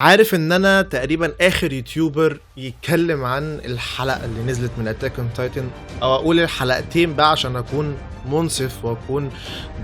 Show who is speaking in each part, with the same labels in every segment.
Speaker 1: عارف ان انا تقريبا اخر YouTuber يتكلم عن الحلقة اللي نزلت من Attack on Titan، او اقول الحلقتين بقى عشان اكون منصف واكون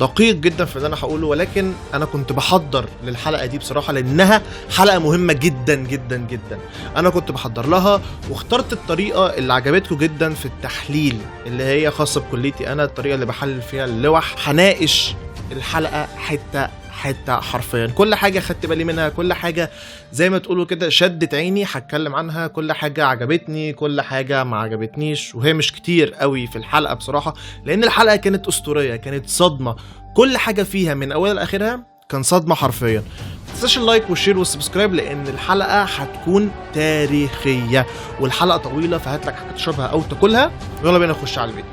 Speaker 1: دقيق جدا في اللي انا هقوله. ولكن انا كنت بحضر للحلقة دي بصراحة لانها حلقة مهمة جدا جدا جدا. انا كنت بحضر لها واخترت الطريقة اللي عجبتكم جدا في التحليل اللي هي خاصة بكليتي انا، الطريقة اللي بحلل فيها اللوح. هناقش الحلقة حتة حتة حرفيا، كل حاجة خدت بالي منها، كل حاجة زي ما تقولوا كده شدت عيني هتكلم عنها، كل حاجة عجبتني، كل حاجة ما عجبتنيش، وهي مش كتير قوي في الحلقة بصراحة لان الحلقة كانت اسطورية، كانت صدمة، كل حاجة فيها من اولها لاخرها كان صدمة حرفيا. ما تنساش ال like وال share وال subscribe لان الحلقة هتكون تاريخية والحلقة طويلة، فهات لك حاجة تشربها او تاكلها. يلا بينا نخش على الفيديو.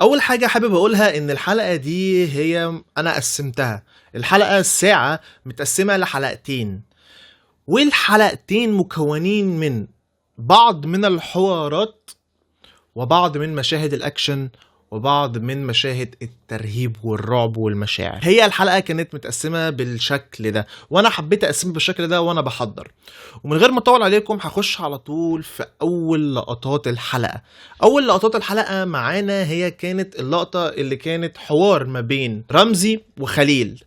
Speaker 1: اول حاجة حابب اقولها ان الحلقة دي هي انا قسمتها، الحلقة الساعة متقسمه لحلقتين، والحلقتين مكونين من بعض من الحوارات وبعض من مشاهد الاكشن وبعض من مشاهد الترهيب والرعب والمشاعر. هي الحلقة كانت متقسمة بالشكل ده، وانا حبيت اقسمها بالشكل ده وانا بحضر. ومن غير ما اطول عليكم هخش على طول في اول لقطات الحلقة. اول لقطات الحلقة معانا هي كانت اللقطة اللي كانت حوار ما بين رمزي وخليل.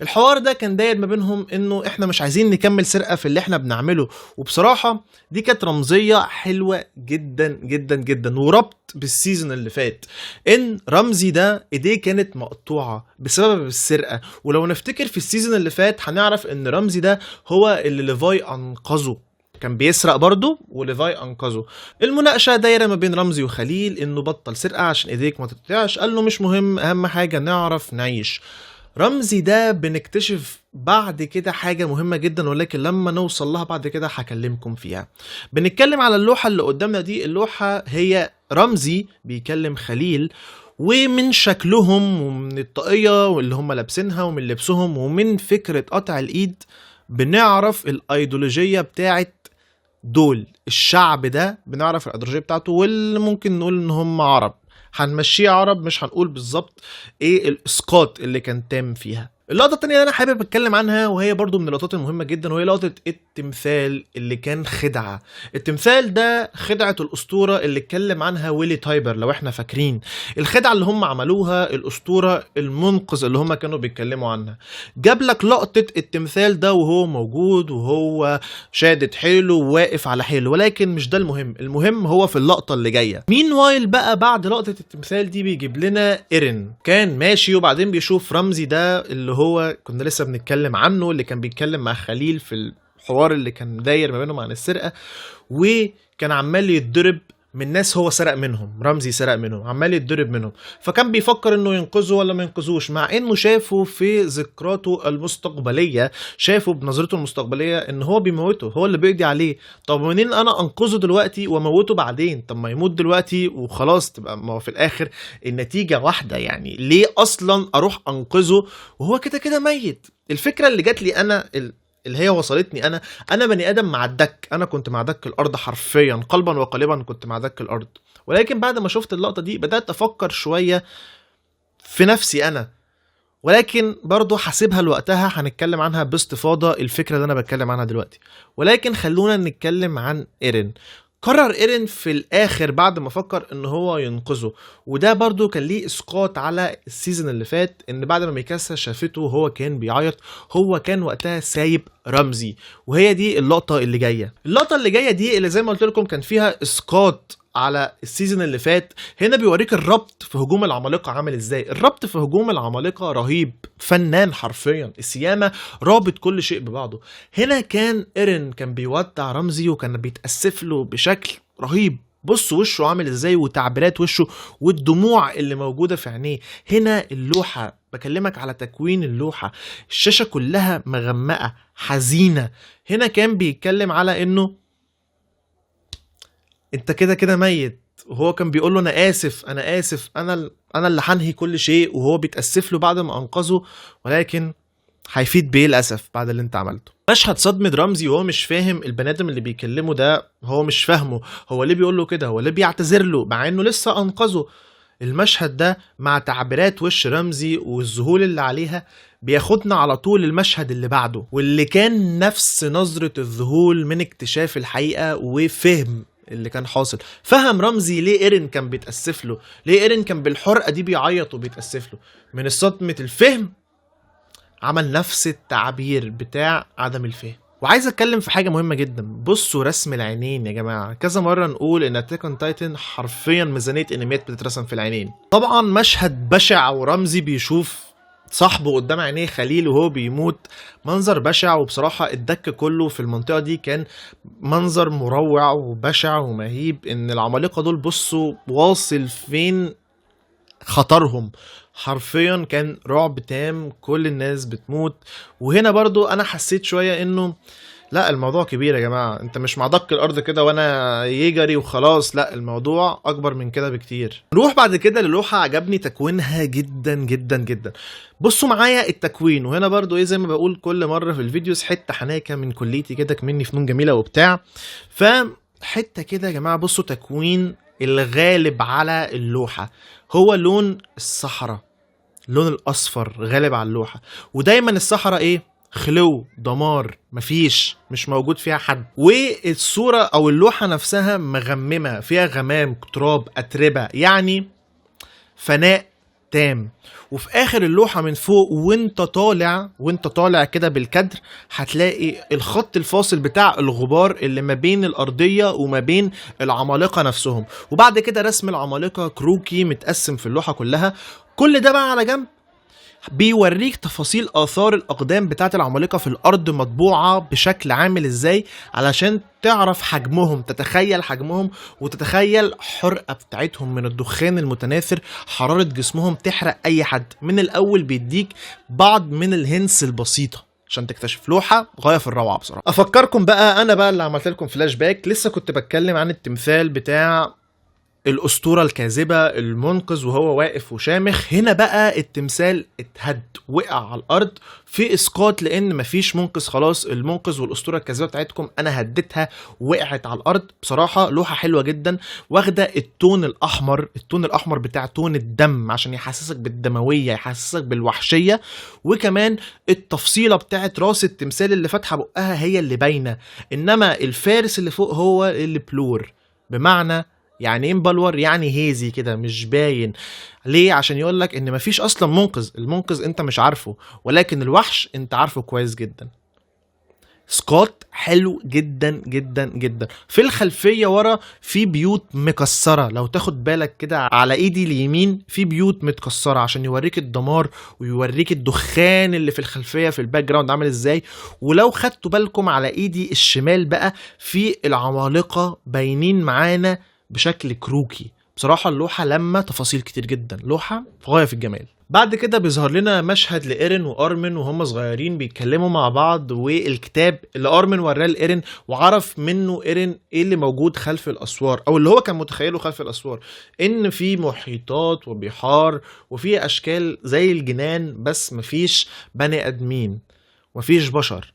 Speaker 1: الحوار ده كان داير ما بينهم انه احنا مش عايزين نكمل سرقة في اللي احنا بنعمله، وبصراحة دي كانت رمزية حلوة جدا جدا جدا وربط بال season اللي فات، ان رمزي ده ايديه كانت مقطوعة بسبب السرقة. ولو نفتكر في ال season اللي فات هنعرف ان رمزي ده هو اللي ليفاي انقذه، كان بيسرق برضه وليفاي انقذه. المناقشة دايرة ما بين رمزي وخليل انه بطل سرقه عشان ايديك ما تتقطعش، قال له مش مهم، اهم حاجة نعرف نعيش. رمزي ده بنكتشف بعد كده حاجة مهمة جدا، ولكن لما نوصل لها بعد كده هكلمكم فيها. بنتكلم على اللوحة اللي قدامنا دي، اللوحة هي رمزي بيكلم خليل، ومن شكلهم ومن الطاقية واللي هم لابسينها ومن لبسهم ومن فكرة قطع الإيد بنعرف الأيديولوجية بتاعت دول، الشعب ده بنعرف الأيديولوجية بتاعته، واللي ممكن نقول إن هم عرب، هنمشيه عرب، مش هنقول بالظبط ايه الاسقاط اللي كان تام فيها. اللقطة التانية اللي انا حابب اتكلم عنها وهي برضو من اللقطات المهمة جدا، وهي لقطة التمثال اللي كان خدعه. التمثال ده خدعه الاسطورة اللي اتكلم عنها ويلي تايبر لو احنا فاكرين، الخدعه اللي هم عملوها، الاسطورة المنقذ اللي هم كانوا بيتكلموا عنها. جاب لك لقطة التمثال ده وهو موجود وهو شادد حيله وواقف على حيله، ولكن مش ده المهم، المهم هو في اللقطة اللي جاية. meanwhile بقى بعد لقطة التمثال دي بيجيب لنا ايرين كان ماشي، وبعدين بيشوف رمزي ده اللي هو كنا لسه بنتكلم عنه، اللي كان بيتكلم مع خليل في الحوار اللي كان داير ما بينهم عن السرقة، وكان عمال يتضرب من ناس هو سرق منهم، رمزي سرق منهم، عمال يتضرب منهم، فكان بيفكر انه ينقذه ولا ما ينقذوش، مع انه شافه في ذكراته المستقبلية، شافه بنظرته المستقبلية ان هو بيموته، هو اللي بيقضي عليه. طب منين انا انقذه دلوقتي واموته بعدين؟ طب ما يموت دلوقتي وخلاص، تبقى ما هو في الاخر النتيجة واحدة، يعني ليه اصلا اروح انقذه وهو كده كده ميت؟ الفكرة اللي جات لي انا، اللي هي وصلتني انا بني ادم مع الدك، انا كنت مع دك الارض حرفيا، قلبا وقالبا كنت مع دك الارض. ولكن بعد ما شفت اللقطة دي بدات افكر شوية في نفسي انا، ولكن برضو حاسبها لوقتها، هنتكلم عنها باستفاضة الفكرة اللي انا بتكلم عنها دلوقتي. ولكن خلونا نتكلم عن ايرين. قرر ايرين في الاخر بعد ما فكر ان هو ينقذه، وده برضو كان ليه اسقاط على ال season اللي فات، ان بعد ما ميكاسا شافته وهو كان بيعيط، هو كان وقتها سايب رمزي. وهي دي اللقطة اللي جاية. اللقطة اللي جاية دي اللي زي ما قلت لكم كان فيها اسقاط على ال season اللي فات. هنا بيوريك الربط في هجوم العمالقة عامل ازاي. الربط في هجوم العمالقة رهيب، فنان حرفيا، السيامة رابط كل شيء ببعضه. هنا كان ايرين كان بيودع رمزي وكان بيتأسف له بشكل رهيب، بص وشه عامل ازاي وتعبيرات وشه والدموع اللي موجودة في عينيه. هنا اللوحة، بكلمك على تكوين اللوحة، الشاشة كلها مغمقة حزينة. هنا كان بيتكلم على انه انت كده كده ميت، وهو كان بيقول له انا اسف، انا اسف، انا اللي هنهي كل شيء، وهو بيتاسف له بعد ما انقذه، ولكن هيفيد بيه للاسف بعد اللي انت عملته. مشهد صدمة رمزي وهو مش فاهم البني ادم اللي بيكلمه ده، هو مش فاهمه، هو ليه بيقول له كده، هو ليه بيعتذر له مع انه لسه انقذه. المشهد ده مع تعبيرات وش رمزي والذهول اللي عليها بياخدنا على طول المشهد اللي بعده، واللي كان نفس نظرة الذهول من اكتشاف الحقيقة وفهم اللي كان حاصل. فهم رمزي ليه إيرين كان بيتأسف له، ليه إيرين كان بالحرقة دي بيعيط وبيتأسف له. من صدمة الفهم عمل نفس التعبير بتاع عدم الفهم. وعايز اتكلم في حاجة مهمة جدا، بصوا رسم العينين يا جماعة. كذا مرة نقول ان Attack on Titan حرفيا ميزانية انميات بتترسم في العينين. طبعا مشهد بشع، ورمزي بيشوف صاحبه قدام عينيه خليل وهو بيموت، منظر بشع. وبصراحة الدك كله في المنطقة دي كان منظر مروع وبشع ومهيب، ان العمالقة دول بصوا واصل فين خطرهم، حرفيا كان رعب تام، كل الناس بتموت. وهنا برضو انا حسيت شوية انه لا الموضوع كبير يا جماعة، انت مش مع دق الارض كده وانا يجري وخلاص، لا الموضوع اكبر من كده بكتير. نروح بعد كده للوحة عجبني تكوينها جدا جدا جدا. بصوا معايا التكوين، وهنا برضو ايه زي ما بقول كل مرة في ال videos، حتة حناكة من كليتي كده مني فنون جميلة وبتاع، فحتة كده يا جماعة. بصوا تكوين الغالب على اللوحة هو لون الصحراء، اللون الاصفر غالب على اللوحة. ودايما الصحراء ايه؟ خلو، دمار، مفيش، مش موجود فيها حد. والصورة او اللوحة نفسها مغممة، فيها غمام، تراب، اتربة، يعني فناء تام. وفي اخر اللوحة من فوق وانت طالع كده بالكدر هتلاقي الخط الفاصل بتاع الغبار اللي ما بين الارضية وما بين العمالقة نفسهم. وبعد كده رسم العمالقة كروكي متقسم في اللوحة كلها. كل ده بقى على جنب بيوريك تفاصيل آثار الأقدام بتاعت العمالقة في الأرض مطبوعة بشكل عامل إزاي، علشان تعرف حجمهم، تتخيل حجمهم، وتتخيل حرقة بتاعتهم من الدخان المتناثر، حرارة جسمهم تحرق أي حد. من الأول بيديك بعض من الهنس البسيطة عشان تكتشف. لوحة غاية في الروعة بصراحة. أفكركم بقى، أنا بقى اللي عملت لكم فلاش باك، لسه كنت بتكلم عن التمثال بتاع الأسطورة الكاذبة المنقذ وهو واقف وشامخ. هنا بقى التمثال اتهد، وقع على الأرض في إسقاط، لأن مفيش منقذ خلاص. المنقذ والأسطورة الكاذبة بتاعتكم أنا هديتها، وقعت على الأرض. بصراحة لوحة حلوة جدا، واخدة ال tone الأحمر، ال tone الأحمر بتاع tone الدم عشان يحسسك بالدموية، يحسسك بالوحشية. وكمان التفصيلة بتاعت راس التمثال اللي فاتحة بقها هي اللي باينة، إنما الفارس اللي فوق هو اللي blur. بمعنى يعني ايه مبلور؟ يعني hazy كده، مش باين. ليه؟ عشان يقول لك ان مفيش اصلا منقذ، المنقذ انت مش عارفه، ولكن الوحش انت عارفه كويس جدا. سكوت حلو جدا جدا جدا. في الخلفية ورا في بيوت مكسرة، لو تاخد بالك كده على ايدي اليمين في بيوت متكسرة عشان يوريك الدمار ويوريك الدخان اللي في الخلفية في ال background عامل ازاي. ولو خدتوا بالكم على ايدي الشمال بقى في العمالقة باينين معانا بشكل كروكي. بصراحة اللوحة لما تفاصيل كتير جدا، لوحة في غاية في الجمال. بعد كده بيظهر لنا مشهد لإيرين وأرمن وهم صغيرين بيتكلموا مع بعض، والكتاب اللي أرمن وراه لإيرين وعرف منه إيرين إيه اللي موجود خلف الأسوار، أو اللي هو كان متخيله خلف الأسوار، إن في محيطات وبحار وفي أشكال زي الجنان، بس مفيش بني آدمين، مفيش بشر.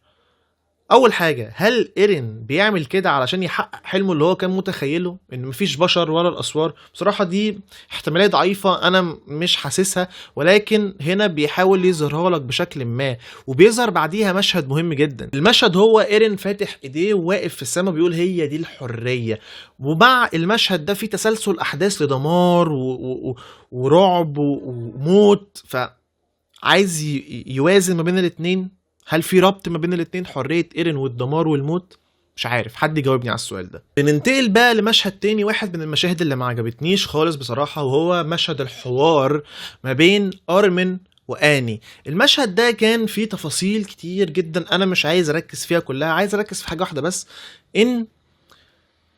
Speaker 1: أول حاجة، هل إيرين بيعمل كده علشان يحقق حلمه اللي هو كان متخيله إن مفيش بشر ولا الأسوار؟ بصراحة دي احتمالية ضعيفة، أنا مش حاسسها، ولكن هنا بيحاول يظهرها لك بشكل ما. وبيظهر بعديها مشهد مهم جدا. المشهد هو إيرين فاتح إيديه وواقف في السماء بيقول هي دي الحرية. ومع المشهد ده في تسلسل أحداث لدمار ورعب وموت، فعايز يوازن ما بين الاتنين. هل في ربط ما بين الاتنين، حرية إيرين والدمار والموت؟ مش عارف، حد يجاوبني على السؤال ده. بننتقل بقى لمشهد تاني، واحد من المشاهد اللي ما عجبتنيش خالص بصراحة، وهو مشهد الحوار ما بين أرمن وآني. المشهد ده كان فيه تفاصيل كتير جدا، أنا مش عايز أركز فيها كلها، عايز أركز في حاجة واحدة بس، إن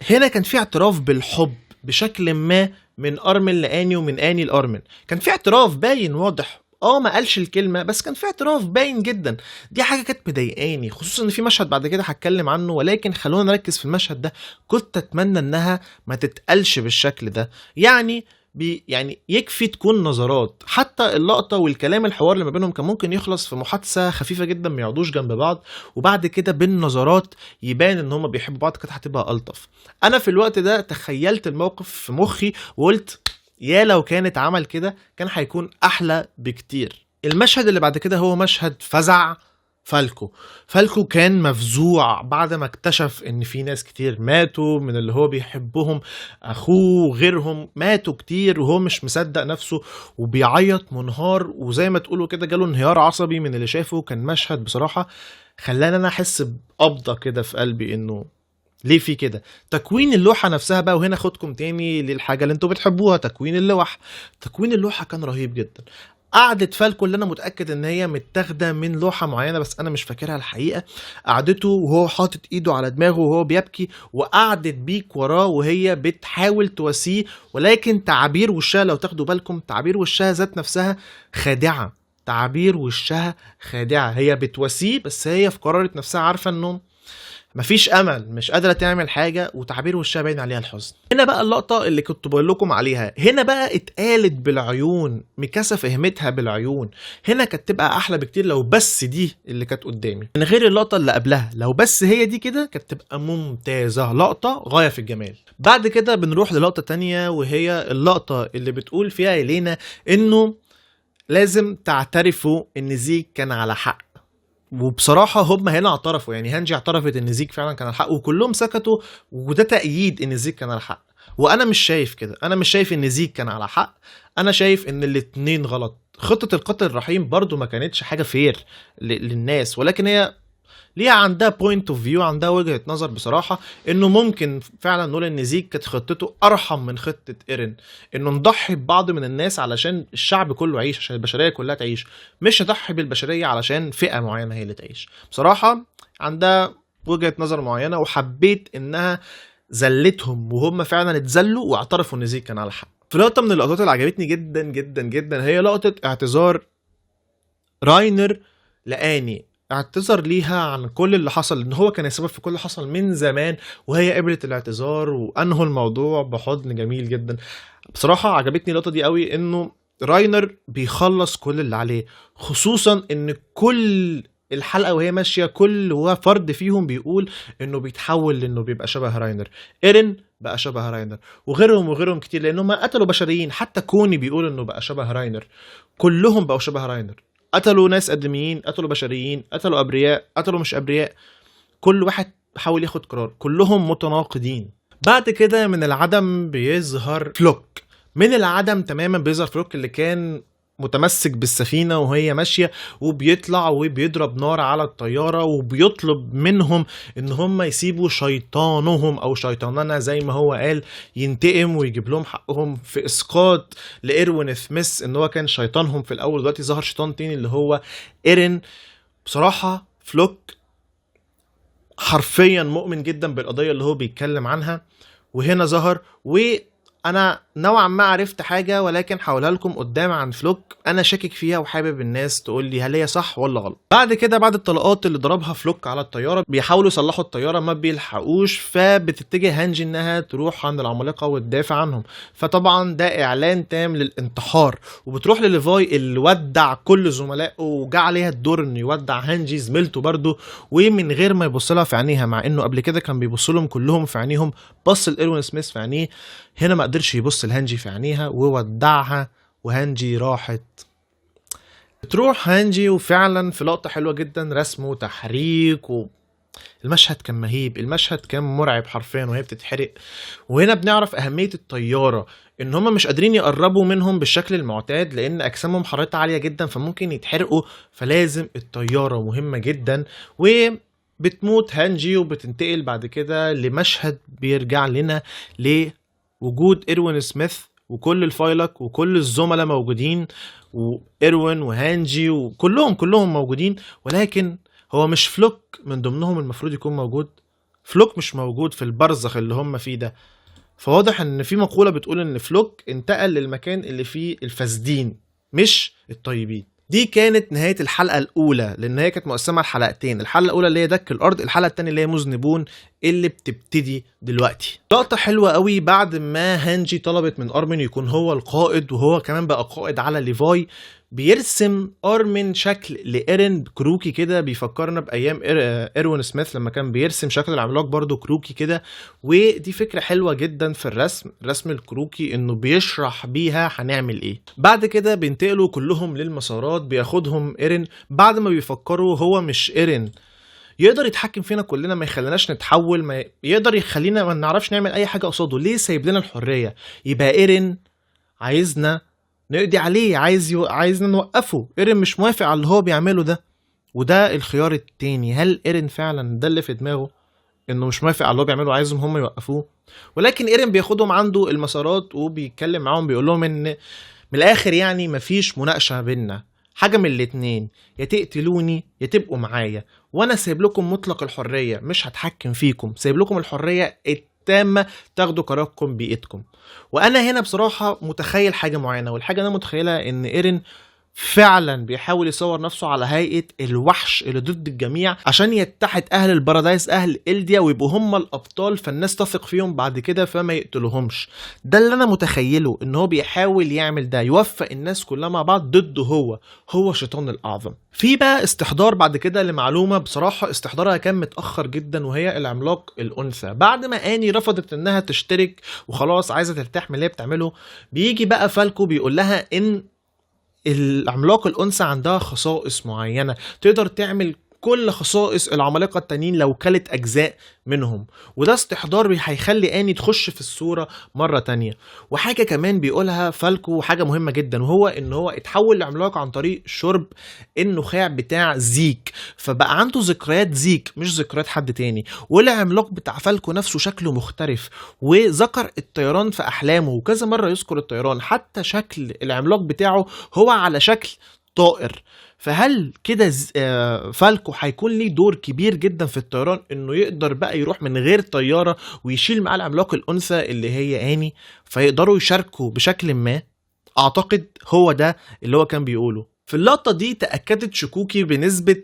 Speaker 1: هنا كان في اعتراف بالحب بشكل ما من أرمن لآني ومن آني لأرمن. كان في اعتراف باين واضح، ما قالش الكلمة بس كان في اعتراف باين جدا. دي حاجة كانت مضايقاني، خصوصا ان في مشهد بعد كده هتكلم عنه، ولكن خلونا نركز في المشهد ده. كنت اتمنى انها ما تتقالش بالشكل ده، يعني يكفي تكون نظرات. حتى اللقطة والكلام الحوار اللي ما بينهم كان ممكن يخلص في محادثة خفيفة جدا، ما يقعدوش جنب بعض، وبعد كده بالنظرات يبان ان هما بيحبوا بعض، كانت هتبقى ألطف. انا في الوقت ده تخيلت الموقف في مخي وقلت يا لو كانت عمل كده كان هيكون احلى بكتير. المشهد اللي بعد كده هو مشهد فزع فالكو. فالكو كان مفزوع بعد ما اكتشف ان في ناس كتير ماتوا من اللي هو بيحبهم، اخوه وغيرهم ماتوا كتير، وهو مش مصدق نفسه وبيعيط منهار، وزي ما تقولوا كده جاله انهيار عصبي من اللي شافه. كان مشهد بصراحة خلاني انا احس بقبضة كده في قلبي انه ليه في كده. تكوين اللوحة نفسها بقى، وهنا خدكم تاني للحاجة اللي انتوا بتحبوها، تكوين اللوح. تكوين اللوحة كان رهيب جدا. قعدة فالكو اللي انا متأكد ان هي متاخدة من لوحة معينة بس انا مش فاكرها الحقيقة، قعدته وهو حاطط ايده على دماغه وهو بيبكي، وقعدت بيك وراه وهي بتحاول تواسيه، ولكن تعابير وشها لو تاخدوا بالكم تعابير وشها ذات نفسها خادعة، تعابير وشها خادعة، هي بتواسيه بس هي في قرارة نفسها عارفة انه مفيش امل، مش قادرة تعمل حاجة، وتعبير وشها باين عليها الحزن. هنا بقى اللقطة اللي كنت بقول لكم عليها، هنا بقى اتقالت بالعيون، ميكاسا فهمتها بالعيون. هنا كانت تبقى احلى بكتير لو بس دي اللي كانت قدامي من غير اللقطة اللي قبلها، لو بس هي دي كده كانت تبقى ممتازة، لقطة غاية في الجمال. بعد كده بنروح للقطه تانية، وهي اللقطة اللي بتقول فيها إلينا انه لازم تعترفوا ان زيك كان على حق. وبصراحة هم هنا اعترفوا، يعني هانجي اعترفت ان زيك فعلا كان على حق، وكلهم سكتوا، وده تأييد ان زيك كان على حق. وانا مش شايف كده، انا مش شايف ان زيك كان على حق، انا شايف ان الاتنين غلط. خطة القتل الرحيم برضو ما كانتش حاجة fair للناس، ولكن هي ليها عندها point of view، عندها وجهة نظر بصراحة، انه ممكن فعلا نقول ان زيك كانت خطته ارحم من خطة ايرين، انه نضحي ببعض من الناس علشان الشعب كله يعيش، عشان البشرية كلها تعيش، مش نضحي بالبشرية علشان فئة معينة هي اللي تعيش. بصراحة عندها وجهة نظر معينة، وحبيت انها زلتهم وهم فعلا اتزلوا واعترفوا ان زيك كان على حق. في لقطة من اللقطات اللي عجبتني جدا جدا جدا، هي لقطة اعتذار راينر لآني. اعتذر ليها عن كل اللي حصل، ان هو كان السبب في كل اللي حصل من زمان، وهي قبلت الاعتذار وانهوا الموضوع بحضن جميل جدا. بصراحة عجبتني اللقطة دي قوي، انه راينر بيخلص كل اللي عليه، خصوصا ان كل الحلقة وهي ماشية كل فرد فيهم بيقول انه بيتحول لانه بيبقى شبه راينر. ايرين بقى شبه راينر، وغيرهم وغيرهم كتير، لانهم قتلوا بشريين. حتى كوني بيقول انه بقى شبه راينر، كلهم بقوا شبه راينر. قتلوا ناس ادميين، قتلوا بشريين، قتلوا ابرياء، قتلوا مش ابرياء، كل واحد حاول ياخد قرار، كلهم متناقضين. بعد كده من العدم بيظهر فلوك، من العدم تماما بيظهر فلوك اللي كان متمسك بالسفينة وهي ماشية، وبيطلع وبيضرب نار على الطيارة، وبيطلب منهم ان هم يسيبوا شيطانهم او شيطاننا زي ما هو قال ينتقم ويجيب لهم حقهم في اسقاط لإيروين سميث ان هو كان شيطانهم في الاول، دلوقتي ظهر شيطان تاني اللي هو إيرين. بصراحة فلوك حرفيا مؤمن جدا بالقضية اللي هو بيتكلم عنها، وهنا ظهر. وانا نوعا ما عرفت حاجة ولكن هقولها لكم قدام عن فلوك انا شاكك فيها، وحابب الناس تقول لي هل هي صح ولا غلط. بعد كده بعد الطلقات اللي ضربها فلوك على الطيارة، بيحاولوا يصلحوا الطيارة ما بيلحقوش، فبتتجه هانجي انها تروح عند العمالقة وتدافع عنهم، فطبعا ده اعلان تام للانتحار. وبتروح لليفاي اللي ودع كل زملائه وجا عليها الدور انه يودع هانجي زميلته برضه، ومن غير ما يبص لها في عينيها، مع انه قبل كده كان بيبص لهم كلهم في عينيهم، بص لايروين سميث في عينيه، هنا ما قدرش يبص لهانجي في عينيها وودعها، وهانجي راحت. بتروح هانجي، وفعلا في لقطة حلوة جدا، رسم وتحريك، المشهد كان مهيب، المشهد كان مرعب حرفيا وهي بتتحرق. وهنا بنعرف أهمية الطيارة، إن هم مش قادرين يقربوا منهم بالشكل المعتاد لأن أجسامهم حرارتها عالية جدا فممكن يتحرقوا، فلازم الطيارة مهمة جدا. وبتموت هانجي، وبتنتقل بعد كده لمشهد بيرجع لنا لوجود إيروين سميث وكل الفايلك وكل الزملاء موجودين، وإيروين وهانجي وكلهم كلهم موجودين، ولكن هو مش فلوك من ضمنهم المفروض يكون موجود. فلوك مش موجود في البرزخ اللي هم فيه ده، فواضح ان في مقولة بتقول ان فلوك انتقل للمكان اللي فيه الفاسدين مش الطيبين. دي كانت نهاية الحلقة الأولى، لأن هي كانت مقسمة لحلقتين، الحلقة الأولى اللي هي دك الأرض، الحلقة الثانية اللي هي مذنبون اللي بتبتدي دلوقتي. لقطة حلوة قوي بعد ما هانجي طلبت من أرمين يكون هو القائد، وهو كمان بقى قائد على ليفاي، بيرسم ارمن شكل لايرن كروكي كده، بيفكرنا بايام ايروين سميث لما كان بيرسم شكل العملاق برضو كروكي كده. ودي فكرة حلوة جدا في الرسم، رسم الكروكي، انه بيشرح بيها هنعمل ايه. بعد كده بينتقلوا كلهم للمسارات، بياخدهم ايرن بعد ما بيفكروا هو مش ايرن يقدر يتحكم فينا كلنا، ما يخليناش نتحول، ما يقدر يخلينا ما نعرفش نعمل اي حاجة قصاده، ليه سايب لنا الحرية؟ يبقى ايرن عايزنا نقضي عليه، عايزنا نوقفه. ايرن مش موافق على اللي هو بيعمله ده، وده الخيار التاني. هل ايرن فعلا ده اللي في دماغه، انه مش موافق على اللي هو بيعمله، عايزهم هم يوقفوه؟ ولكن ايرن بياخدهم عنده المسارات وبيتكلم معاهم، بيقول لهم ان من الاخر يعني مفيش مناقشة بينا، حاجة من الاتنين، يا تقتلوني يا تبقوا معايا، وانا سايب لكم مطلق الحرية، مش هتحكم فيكم، سايب لكم الحرية التامة، تاخدوا قراركم بايدكم. وانا هنا بصراحة متخيل حاجة معينة، والحاجة اللي انا متخيلها ان ايرن فعلا بيحاول يصور نفسه على هيئة الوحش اللي ضد الجميع عشان يتحد اهل البارادايس، اهل إلديا، ويبقوا هم الابطال، فالناس تثق فيهم بعد كده فما يقتلوهمش. ده اللي انا متخيله، ان هو بيحاول يعمل ده، يوفق الناس كلها مع بعض ضده هو، هو الشيطان الاعظم. في بقى استحضار بعد كده لمعلومة بصراحة استحضارها كان متأخر جدا، وهي العملاق الأنثى. بعد ما آني رفضت انها تشترك وخلاص عايزة ترتاح من اللي هي بتعمله، بيجي بقى فالكو بيقول لها ان العملاق الأنثى عندها خصائص معينة، تقدر تعمل كل خصائص العمالقة التانيين لو كلت أجزاء منهم، وده استحضار هيخلي آني تخش في الصورة مرة تانية. وحاجة كمان بيقولها فالكو، وحاجة مهمة جدا، وهو إن هو اتحول لعملاق عن طريق شرب النخاع بتاع زيك، فبقى عنده ذكريات زيك مش ذكريات حد تاني. والعملاق بتاع فالكو نفسه شكله مختلف، وذكر الطيران في أحلامه، وكذا مرة يذكر الطيران، حتى شكل العملاق بتاعه هو على شكل طائر. فهل كده فالكو هيكون ليه دور كبير جدا في الطيران، انه يقدر بقى يروح من غير طيارة ويشيل معاه العملاق الأنثى اللي هي آني، فيقدروا يشاركوا بشكل ما؟ اعتقد هو ده اللي هو كان بيقوله. في اللقطة دي تأكدت شكوكي بنسبة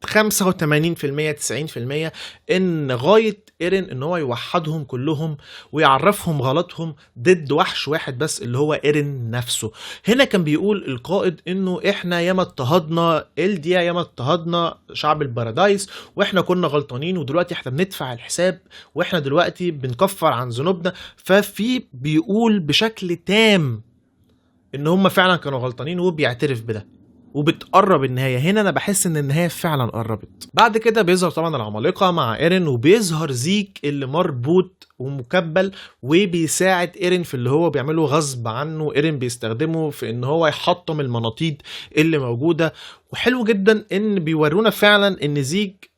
Speaker 1: 85% 90% ان غاية ايرين ان هو يوحدهم كلهم ويعرفهم غلطهم ضد وحش واحد بس اللي هو ايرين نفسه. هنا كان بيقول القائد انه احنا ياما اضطهدنا إلديا، ياما اضطهدنا شعب البارادايس، واحنا كنا غلطانين، ودلوقتي احنا بندفع الحساب، واحنا دلوقتي بنكفر عن ذنوبنا. ففي بيقول بشكل تام ان هم فعلا كانوا غلطانين، وبيعترف بده، وبتقرب النهاية. هنا انا بحس ان النهاية فعلا قربت. بعد كده بيظهر طبعا العمالقة مع ايرين، وبيظهر زيك اللي مربوط ومكبل، وبيساعد ايرين في اللي هو بيعمله غصب عنه. ايرين بيستخدمه في ان هو يحطم المناطيد اللي موجودة. وحلو جدا ان بيورونا فعلا ان زيك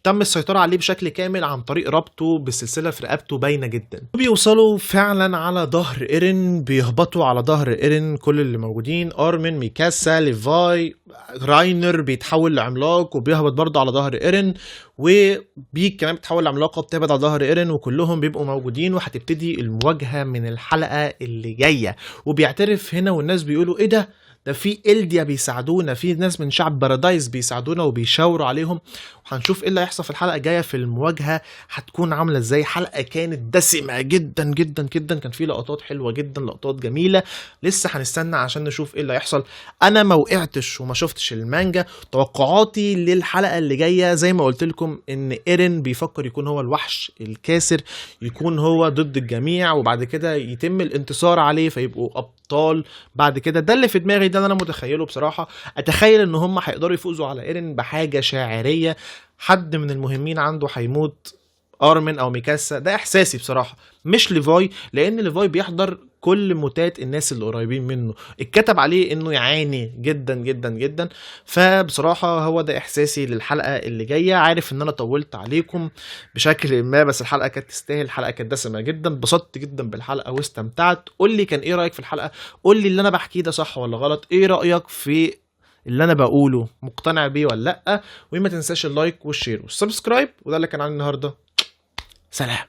Speaker 1: تم السيطرة عليه بشكل كامل عن طريق ربطه بالسلسلة في رقبته باينة جدا. بيوصلوا فعلا على ظهر ايرين، بيهبطوا على ظهر ايرين كل اللي موجودين، ارمن، ميكاسا، ليفاي، راينر بيتحول لعملاق وبيهبط برضه على ظهر ايرين، وبيك كمان بتحول لعملاقة بتهبط على ظهر ايرين، وكلهم بيبقوا موجودين. وهتبتدي المواجهة من الحلقة اللي جاية. وبيعترف هنا والناس بيقولوا ايه ده، ده في إلديا بيساعدونا، في ناس من شعب بارادايس بيساعدونا وبيشاوروا عليهم. وهنشوف ايه اللي هيحصل في الحلقة الجاية في المواجهة هتكون عاملة ازاي. حلقة كانت دسمة جدا جدا جدا، كان في لقطات حلوة جدا، لقطات جميلة، لسه هنستنى عشان نشوف ايه اللي هيحصل. انا ما وقعتش وما شفتش المانجا. توقعاتي للحلقة اللي جاية زي ما قلت لكم ان ايرين بيفكر يكون هو الوحش الكاسر، يكون هو ضد الجميع، وبعد كده يتم الانتصار عليه فيبقوا ابطال بعد كده. ده اللي في دماغي، ده اللي انا متخيله بصراحة. اتخيل ان هم هيقدروا يفوزوا على ايرين بحاجة شاعرية، حد من المهمين عنده هيموت، ارمن او ميكاسا، ده احساسي بصراحة، مش ليفاي، لان ليفاي بيحضر كل موتات الناس اللي قريبين منه، اتكتب عليه انه يعاني جدا جدا جدا. فبصراحة هو ده احساسي للحلقة اللي جاية. عارف ان انا طولت عليكم بشكل ما، بس الحلقة كانت تستاهل، الحلقة كانت دسمة جدا، اتبسطت جدا بالحلقة واستمتعت. قول لي كان ايه رأيك في الحلقة، قول لي اللي انا بحكيه ده صح ولا غلط، ايه رأيك في اللي انا بقوله، مقتنع بيه ولا لا. وما تنساش ال like وال share وال subscribe. وده اللي كان عندي النهارده، سلام.